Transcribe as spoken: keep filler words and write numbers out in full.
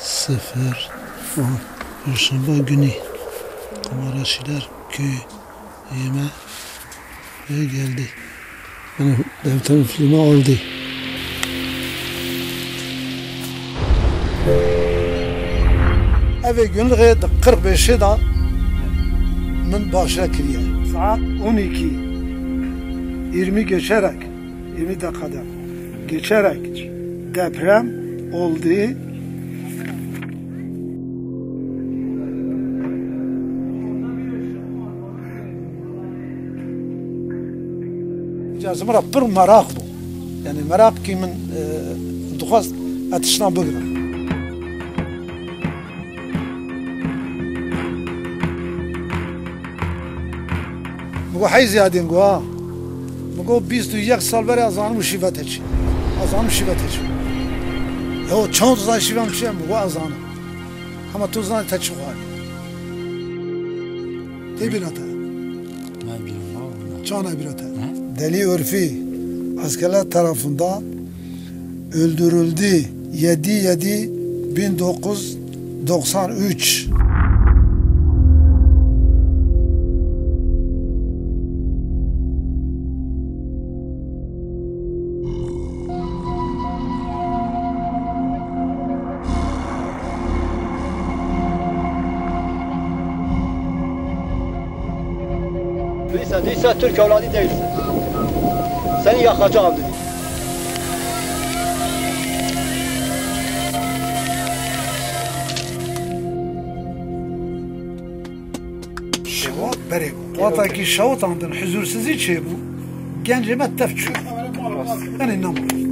Sifir on. Perşembe günü. Kamera Şiler köyü yeme ve geldi. Benim defterim filmi aldı. Ev ê günlixê di qirq beşê de min başe kiriye. Saat on iki, yirmi geçerek, yirmi dakikada geçerek deprem oldu. Îcar ji min re pir meraq bû. Yani meraq ki min, e, dixwest ez tiştan bigirim. Min got, hey ziyadên got ha. Min got, bîst û yek sal berê ez zanim şîve te çi. Ez zanim şîve te çi. Ew çend zay şîve min çi? Min got, ez zanim. Ama tu zanî te çi xwarî. Tê bîra te? Nayê bîra min, baba, bîra. Ça nayê bîra te? He? Delî Urfî, askerler tarafından öldürüldü. Yedi yedi bin dokuz yüz doksan üç. Değilse, değilse Türk evladı değilsin. Seni yakacağım dedi. Şewat berê bû. Wextekî şewitandin, huzursizî çêbû, gencê me tev çû. Tenê nemû.